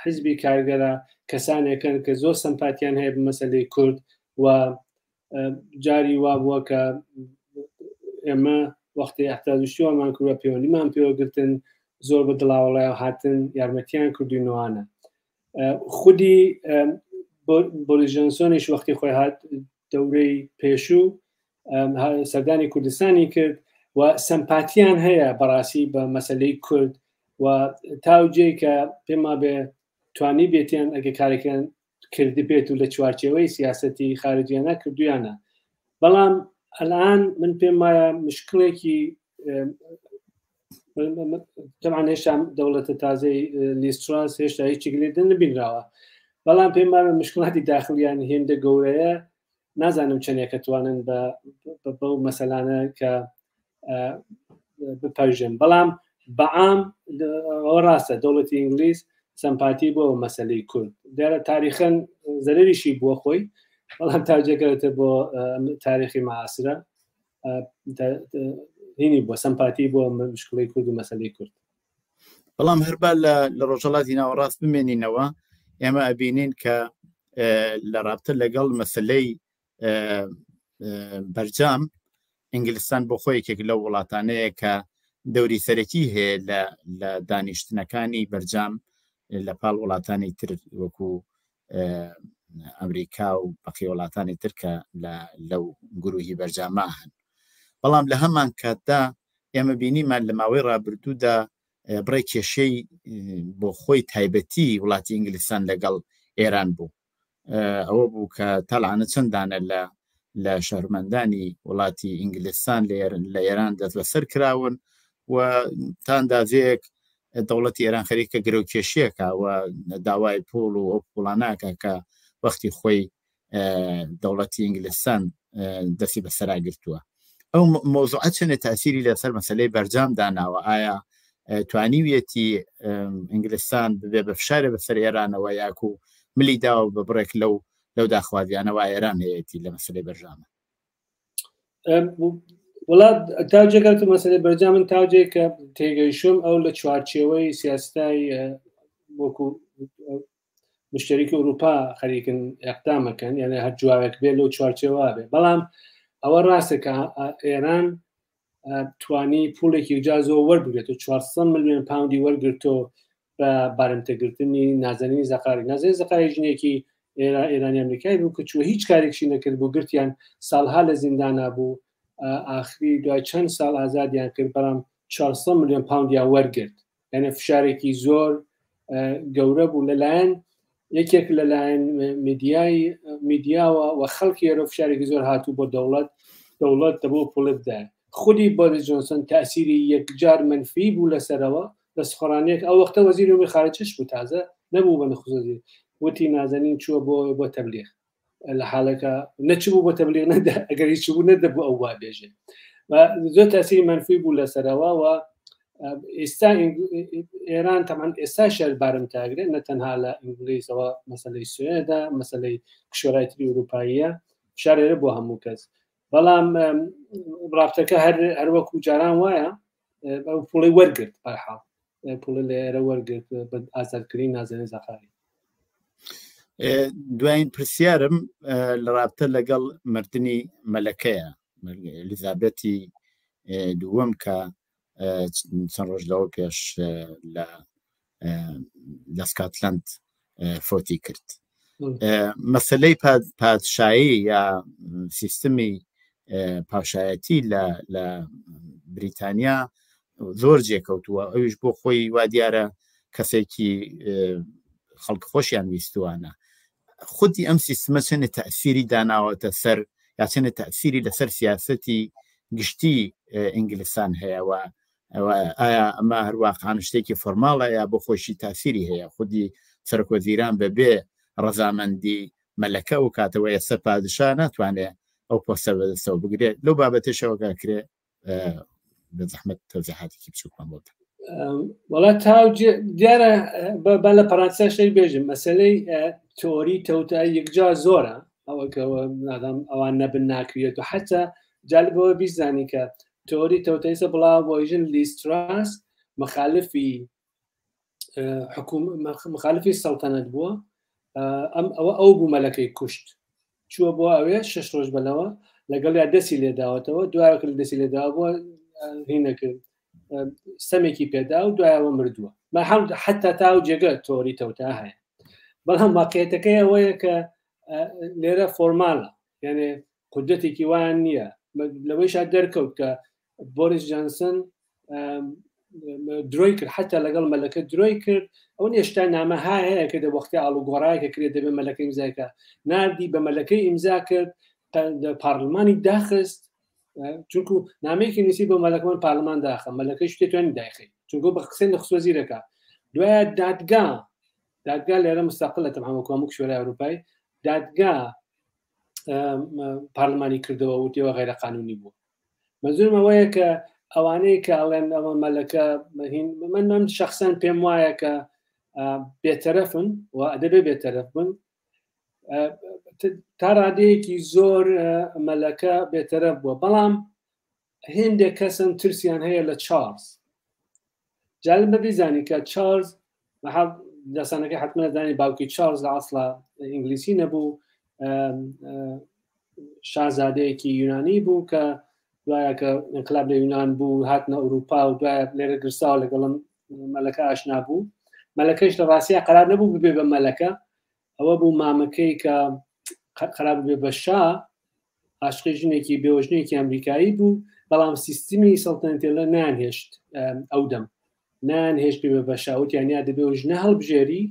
حزبی کارگەرە کەسانێکن کە زۆر سەمپاتیان هەیە بە مەسلەی کورد و جاری وا بووە کە ئێمە وەختی احتاجشتیوەمان کردوە پەیوەندیمان پێوەگرتن زۆر بە دڵاوەڵای هاتن یارمەتیان کردوینەوانە خودی بۆریس جۆنسۆنیش وەختی خۆی هات دەورەی پێشوو سەردانی کوردستانی کرد و سەمپاتیان هەیە بەڕاستی بە مەسلەی کورد و تاو جێ کە پێما بێ توانی بێتیان ئەگە کارێکیان کردبێت و لە چوارچێوەی سیاستی خارجیانە کردویانە بەڵام ئەلان من پێم وایە مشکلێکی طبعا هێشتا دەوڵەتە تازەی لیستراس هێشتا هیچی لێ نبینراوە بەڵام پێم وایە مشکلاتی داخلیان هێندە گەورەیە نازانم چەندێکە توانن بە بەو مەسەلانە کە بپەژن بەڵام بەعام ئەوە ڕاستە دەوڵەتی ئینگلیز سەمپاتی بۆ مەسلەی کورد دیارە تاریخەن زەرریشی بووە خۆی بەڵام تاجێکەوێتە بۆ تاریخی معاسرە هینی بۆ سەمپاتی بۆ مشکلی کورد و مەسلەی کورد بەڵام هەربا لە ڕۆژهڵاتی ناوەڕاست بمێنینەوە ئێمە ئەبینین کە لە ڕابتە لەگەڵ مەسلەی بەرجام ئینگلستان بۆ خۆی یەکێک لەو وڵاتانەیە کە دەوری سەرەکی هەیە لە دانیشتنەکانی بەرجام لە پاڵ وڵاتانی تر وەکو ئەمریکا و بەقی وڵاتانی تر کە لەو گروهی بەرجاما هەن بەڵام لە هەمان کاتدا ئێمە بینیمان لە ماوەی ڕابردوودا بڕێک کێشەی بۆ خۆی تایبەتی وڵاتی ئینگلستان لەگەڵ ئێران بوو ئەوە بوو کە تەلانە چەند دانە لە لە شەهرمەندانی وڵاتی ئینگلستان لە ئێران دەست بەسەر کراون و تا ئەندازەیەک دەوڵەتی ئێران خەریکە گرەو کێشیەکە و داوای پوڵ و ئەو پوڵاناکە کە وەختی خۆی دەوڵەتی ئینگلستان دەستی بەسەرا گرتووە ئەو مۆزوعە چەنێ تاسیری لەسەر مەسلەی بەرجام داناوە ئایا توانیویەتی ئینگلستان ببێ بە فشارە بەسەر ئێرانەوە یاکو ملی داوە بە بڕێک لەو لەو داخوازیانەوە ئێران هەیەتی لە مەسلەی بەرجامە وڵات تا جێگات مەسلەی بەرجام من تا جێ کە تێگەیشتم ئەو لە چوارچێوەی سیاستای وەکو مشتەریکی ئەوروپا خەریکن ئەقدامەکەن یعنی هەر جوابێک بێ لەو چوارچێوە بێ بەڵام ئەوە ڕاستە کە ئێران توانی پوڵێکی جا زۆر وەربگرێت و 400 میلیۆن پاوندی وەرگرتۆ بە بارمتەگرتنی نازەنینی زەقاری نازەنین زەقاری ژنێکی ئێرا ئێرانی ئەمریکای بوو کە چوە هیچ کارێکشی نەکرد بوو گرتیان ساڵها لە زیندانا بوو ئاخری دوای چەند ساڵ ئازادیان کرد بەڵام 400 میلیۆن پاوندیان وەرگرت یعنی فشارێکی زۆر گەورە بوو لەلایەن یەکێک لەلایەن میدیای میدیاوە و خەڵکی ئێرە فشارێکی زۆر هاتوو بۆ دەوڵەت دەوڵەت دەبوو پوڵت دا خودی بۆریس جۆنسن تاسیری یەکجار منفی بوو لەسەرەوە لە سخۆرانیەک ئەو وەختە وەزیری ئەمور خارجەش بوو تازە نەبوو بە نخوزی وتی نازەنین چووە بۆ بۆ تەبلیغ لە حاڵێکە نەچبوو بۆ تەبلیغ نەدا ئەگەر هیچ بوو نەدەبوو ئەو وا بێژێ زۆر تاسیری منفی بوو لەسەرەوە و ئێستا ئێران تەمان ئێستا شەر بارم تاگرێت نە تەنها لە ئینگلیزەوە مەسلەی سوێدا مەسلەی کشوەرای تری ئەوروپاییە فشارێرە بۆ هەموو کەس بەڵام ڕافتەکە هەر هەروەکو جاران وایە ئەو پوڵی وەرگرت بەرحاڵ پوڵی لە ئێرە وەرگرت بە ئازادکردنی نازەنین زەقاری دوایین پرسیارم لە رابتە لەگەڵ مردنی مەلەکەیە ئەلیزابێتی دووەم کە چەند ڕۆژ لەوە پێش لە لە سکاتلند فۆتی کرد مەسلەی پادشایی یا سیستمی پاشایەتی لە لە بریتانیا زۆر جێکەوتووە ئەویش بۆ خۆی وا دیارە کەسێکی خەڵک خۆشیان ویستوانە خودی ئەم سیستمە چەندە تەسیری داناوەتە سەر یا چەندە تەسیری لەسەر سیاستی گشتی ئینگلستان هەیە و ئایا ئەمە هەرواقعان شتێکی فۆرماڵە یا بۆ خۆشی تاسیری هەیە خودی سەرۆکوەزیران بەبێ ڕەزامەندی مەلەکە ئەو کاتەوە ئێستا پادشا ناتوانێت ئەو پۆستە بەدەستەوە بگرێت لەو بابەتێشەوە کرێ بە زەحمەت تەوزیحاتێکی بچووکمان بۆ بکەن. وەڵا تاو دیارە با لە پەرانسە شتێک بێژم مەسلەی تۆری تەوتە یەکجار زۆرە ئەوە کە نادام ئەوان نەبن ناکرێت و حتا جالبەوە بیزانی کە تۆری تەوتەیسە بڵاو بۆیژن لیستراس مخالفی حکوم مخالفی سەڵتەنەت بووە ئەم ئەوە ئەو بوو مەلەکەی کوشت چووە بۆ ئەوێ شش ڕۆژ بەلەوە لەگەڵ یا دەسی لێداوەتەوە دوایە کرد دەسی لێدا بووە هینەکرد سەمێکی پێدا و دوایەوە مردووە حتا تا و جێگە تۆری تەوتا هەیە بەڵام واقعەتەکەی ئەوەیە کە لێرە فۆرمالە یعنی قودرەتێکی وایان نییە لەوەیشا دەرکەوت کە بۆریس جانسن درۆی کرد حتا لەگەڵ مەلەکە درۆی کرد ئەو نێشتا نامە ها هەیە کە دە وەختی ئاڵوگۆڕایەکە کرێت دەبێت مەلەکە ئیمزاکە ناردی بە مەلەکەی ئیمزا کرد پارلمانی داخست چونکو نامەیەکی نووسی بۆ مەلەکەمان پارلمان داخە مەلەکەی شتێ توانین دایخی چونکو بە قسەی نەخسوەزیرەکە دوایە دادگا دادگا لێرە مستەقلە تەمام وەکو هەموو کشوەرای ئەوروپای دادگا پارلمانی کردەوە وتیەوە غیرە قانونی بوو مەزورم ئەوەیە کە ئەوانەی کە ئەڵێن ئەوە مەلەکە من من شخصەن پێم وایە کە بێتەرەفن و ئەدەبێ بێتەرەف بن تا ڕادەیەکی زۆر مەلەکە بێتەرەف بووە بەڵام هێندێک کەسن ترسیان هەیە لە چارلز جالب بە بیزانی کە چارلز دەسانەکەی حتممە دانی باوکی چارلز لە ئاسڵا ئینگلیسی نەبوو شازادەیەکی یونانی بوو کە دوایە کە انقلاب لە یونان بوو هاتنە ئەوروپا و دوایە لێرە گرساوە لەگەڵم مەلەکە ئاشنا بوو مەلەکەش لە ڕاستیا قرار نەبوو ببێ بە مەلەکە ئەوە بوو مامەکەی کە قرار ببێ بە شا عاشقی ژنێکی بێوەژنێکی ئەمریکایی بوو بەڵام سیستمی سەڵتەنەتێلە نان هێشت ئەو دەم نان هێشت بێ بە شاوتیان یا دەبێ و ژنە هەڵبژێری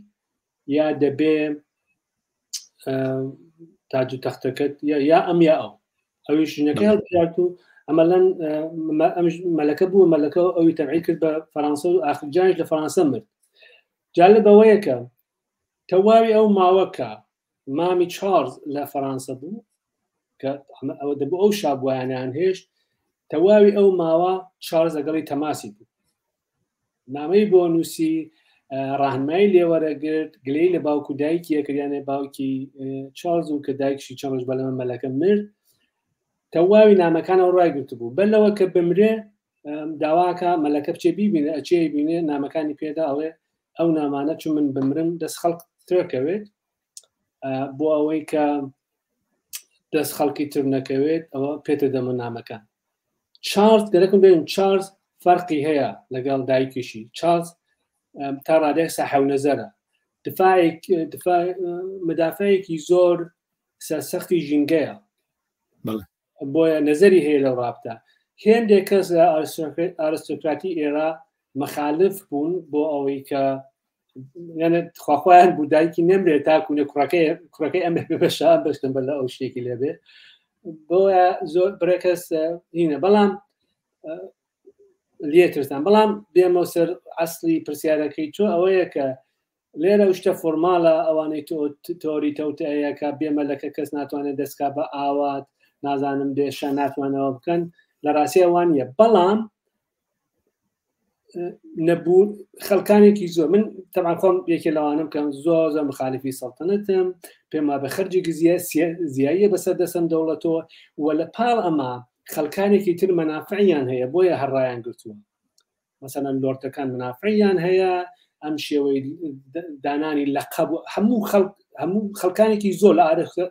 یا دەبێ تاج و تەختەکەت یا ئەم یا ئەو ئەوی ژنەکە هەڵبژارد و ئەمەلەن مەلەکە بوو مەلەکە ئەوی تەبعی کرد بە فەرانسە و ئاخر جاش لە فەرانسە مرد جالب ئەوەیە کە تەواوی ئەو ماوەکە مامی چارلز لە فەرانسە بوو کە ئەوە دەبوو ئەو شابوایانیان هێشت تەواوی ئەو ماوە چارلز لەگەڵی تەماسی بوو نامەی بۆ نووسی ڕاهنمایی لێوەرەگرت گلەی لە باوک و دایکی یەکریانێ باوکی چارلز و کە دایکشی چەند ڕۆژ بەلەمە مەلەکە مرد تەواوی نامەکانەوە ڕایگرتبوو بوو بەر لەوە کە بمرێ داواکە مەلەکە بچێ بیبینێ ئەچێ بینێ نامەکانی پێدا ئەڵێ ئەو نامانە چون من بمرم دەست خەڵک ترکەوێت بۆ ئەوەی کە دەست خەڵکی تر نەکەوێت ئەوە پێتە دەمە نامەکان چارلز گەرەکم بێن چارلز فەرقی هەیە لەگەڵ دایکیشی چارلز تا ڕادەیەک ساحەو نەزەرە دفاعێک دفاع مدافعێکی زۆر سەرسەختی ژینگەیە بۆیە نەزەری هەیە لەو ڕابتە هێندێک کەس لە ئارستۆکراتی ئێرا مخالف بوون بۆ ئەوەی کە یانە خواخوایان بوو دایکی نەمرێت تاکوونە کوڕەکەی کوڕەکەی ئەمە بەشە بەشتم بە لە ئەو شتێکی لێبێ بۆیە زۆر برێکەس هینە بەڵام لێ ترسان بەڵام بێمەوە سەر ئەسلی پرسیارەکەی تۆ ئەوەیە کە لێرە شتە فۆرمالە ئەوانەی تۆ تۆری تەوتەیە کە بێمەلەکە کەس ناتوانێت دەستکا بە ئاوات نازانم بێشە ناتوانەوە بکەن لە ڕاستیە وان نییە بەڵام نەبوو خەڵکانێکی زۆر من تەبعا خۆم یەکێ لەوانم کەم زۆر زۆر مخالفی سەڵتەنەتم پێم وابە خەرجێکی زیاییە بەسەر دەسەم دەوڵەتەوە و لە پاڵ ئەمە خەڵکانێکی تر مەنافعیان هەیە بۆیە هەر ڕایان گرتووە مەسەلەن لۆردەکان منافعیان هەیە ئەم شێوەی دانانی لەقەب هەموو خەڵک هەموو خەڵکانێکی زۆر لە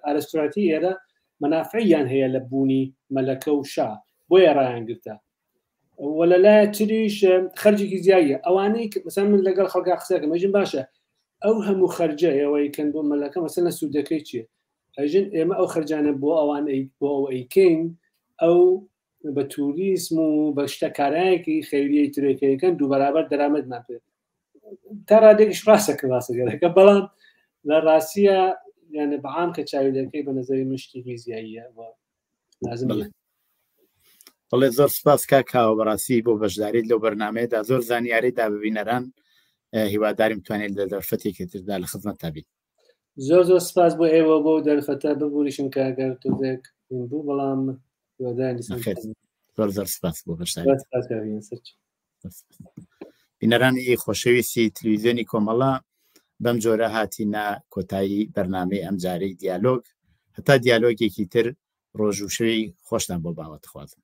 ئارستۆکراتی ئێرە منافعیان هەیە لە بوونی مەلەکە و شا بۆیە ڕایان گرتە. و لە لایە تریش خەرجێکی زیایە ئەوانەی مەسەن من لەگەڵ خەڵکا قسەکەم ئەژن باشە ئەو هەموو خەرجە ئێوەی کەن بۆ مەلەکە مەسەن لە سوودەکەی چییە؟ ئەژن ئێمە ئەو خەرجانە بۆ ئەوان بۆ ئەو ئەیکەین ئەو بە توریسم و بە شتە کارایەکی خەیریەی ترێکەکەن دوو بەرابەر دەرامەتمان پێ تا ڕادێکیش ڕاستە کە ڕاستەگەرەکە بەڵام لە ڕاستیە یانە بەعام کە چاوی دەکەی بە نظری من شتێکی زیاییە و لازم بڵێ بەڵێ زۆر سپاس کاک کاوە بەڕاستی بۆ بەشداریت لەو بەرنمەیەدا زۆر زانیاری دا ببینەران هیواداریم توانێت لە دەرفەتێکی تردا لە خزمەتتا بین زۆر زۆر سپاس بۆ ئێوە بۆ دەرفەتە ببوریشم کە گەر تۆزێک بوو بەڵام زۆر زۆر سپاس بۆ بەشداری بینەرانی خۆشەویستی تلویزیۆنی کۆمەڵە بەم جۆرە هاتینە کۆتایی بەرنمەی ئەمجارەی دیالۆگ هەتا دیالۆگێکی تر ڕۆژ و شەوی خۆشتان بۆ باوەتخوازم.